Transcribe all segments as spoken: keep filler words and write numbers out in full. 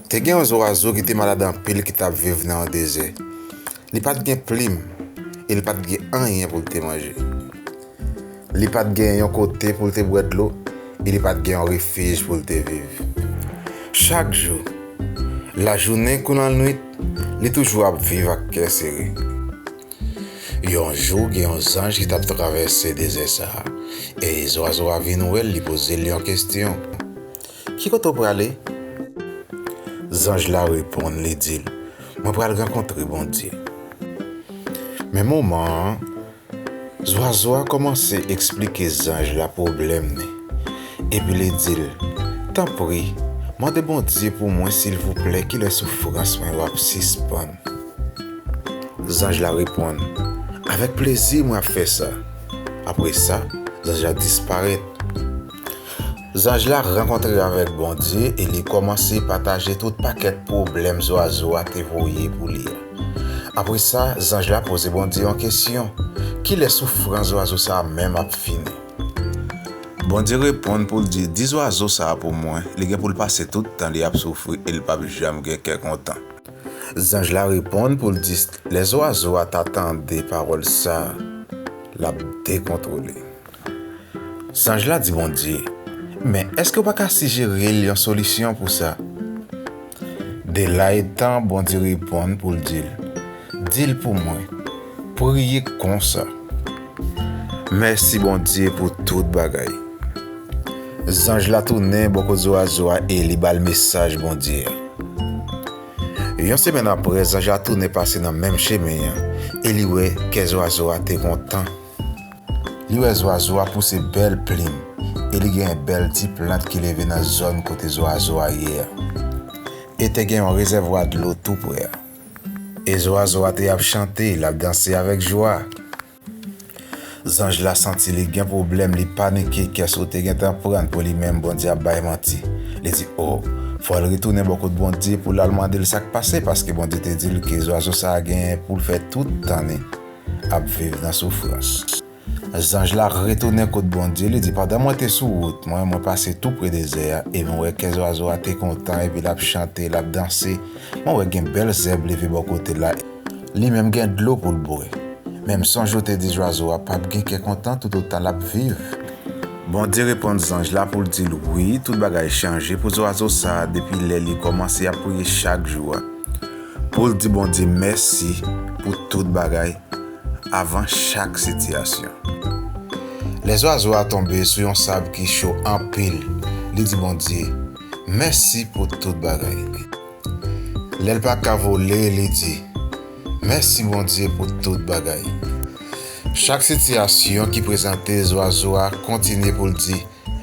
Te gen yon zwazo ki te malad anpil ki t ap viv nan yon dezè. Li pa t gen plim e li pa t gen anyen pou l te manje. Li pa t gen yon kote pou l te bwè dlo e li pa t gen yon refij pou l te viv. Chak jou, lajounen kou lannwit, li toujou ap viv ak kè sere. Yon jou, gen yon zanj ki t ap travèse dezè sa a, e zwazo a vin wè l, li poze l yon kesyon. "Ki kote w prale?" Zanj la reponn, li di l, "Mwen pral rankontre Bondye." Men moman an, zwazo a kòmanse eksplike zanj la pwoblèm li, epi li di l, "Tanpri, mande Bondye pou mwen, silvouplè, kilè soufrans mwen yo ap sispann." Zanj la reponn, "Avèk plezi mwen ap fè sa." Apre sa, zanj la disparèt. Zanj la rankontre avèk Bondye e li kòmanse pataje tout pakèt pwoblèm zwazo a te voye pou li a. Apre sa, zanj la poze Bondye yon kesyon, "Kilè soufrans zwazo sa a menm ap fini?" Bondye reponn pou l di, "Di zwazo sa a pou mwen, li gen pou l pase tout tan li ap soufri e li p ap janm gen kè kontan." Zanj la reponn pou l di, "Lè zwazo a ta tande pawòl sa a, l ap dekontwole." Zanj la di Bondye, "Men èske w pa ka sijere l yon solisyon pou sa?" De la etan, Bondye reponn pou l di l, "Di l pou mwen, priye konsa: 'Mèsi Bondye pou tout bagay.'" Zanj la tounen bò kot zwazo a e li ba l mesaj Bondye a. Yon semèn apre, zanj la tounen pase nan menm chemen an e li wè kè zwazo a te kontan. Li wè zwazo a pouse bèl plim e li gen bèl ti plant ki leve nan zòn kote zwazo a ye a. E te gen yon rezèvwa dlo tou prè a. E zwazo a te ap chante, l ap danse avèk jwa. Zanj la santi li gen pwoblèm, li panike, kè sou te gentan pran l pou li menm Bondye ap bay manti. Li di, o, fò l retounen bò kot Bondye pou l al mande l sa k pase, paske Bondye te di l ke zwazo sa a genyen pou l fè tout tan li ap viv nan soufrans. Zanj la retounen kot Bondye, li di, "Pandan mwen te sou wout mwen, mwen pase tou pre dezè a, e mwen wè kè zwazo a te kontan, epi l ap chante, l ap danse. Mwen wè gen bèl zèb leve bò kote l la. Li menm gen dlo pou l bwè. Men m sonje w te di zwazo a p ap gen kè kontan toutotan l ap viv." Bondye reponn zanj la pou l di l, "Wi, tout bagay chanje pou zwazo sa a depi lè li kòmanse ap priye chak jou a, pou l di Bondye mèsi pou tout bagay avan chak sitiyasyon." Lè zwazo a tonbe sou yon sab ki cho anpil, li di Bondye, "Mèsi pou tout bagay." Lè l pa ka vole, li di, "Mèsi Bondye pou tout bagay." Chak sitiyasyon ki prezante, zwazo a kontinye pou l di,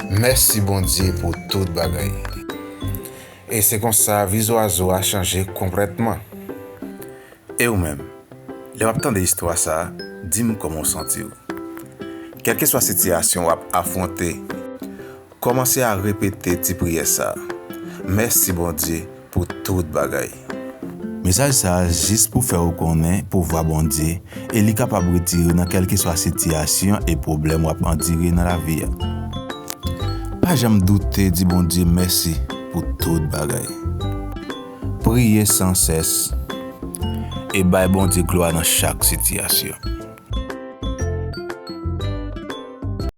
"Mèsi Bondye pou tout bagay." E se konsa, vi zwazo a chanje konplètman. E ou menm, lè w ap tande istwa sa a, di m kòman w santi w. Kèlkeswa sitiyasyon w ap afwonte, kòmanse a repete ti priyè sa a, "Mèsi Bondye pou tout bagay." Mesaj sa a jis pou fè w konnen pouvwa Bondye e li kapab retire w nan kèlkeswa sitiyasyon e pwoblèm w ap andire nan lavi a. Pa janm doute di Bondye mèsi pou tout bagay. Priye san sès e bay Bondye glwa nan chak sitiyasyon.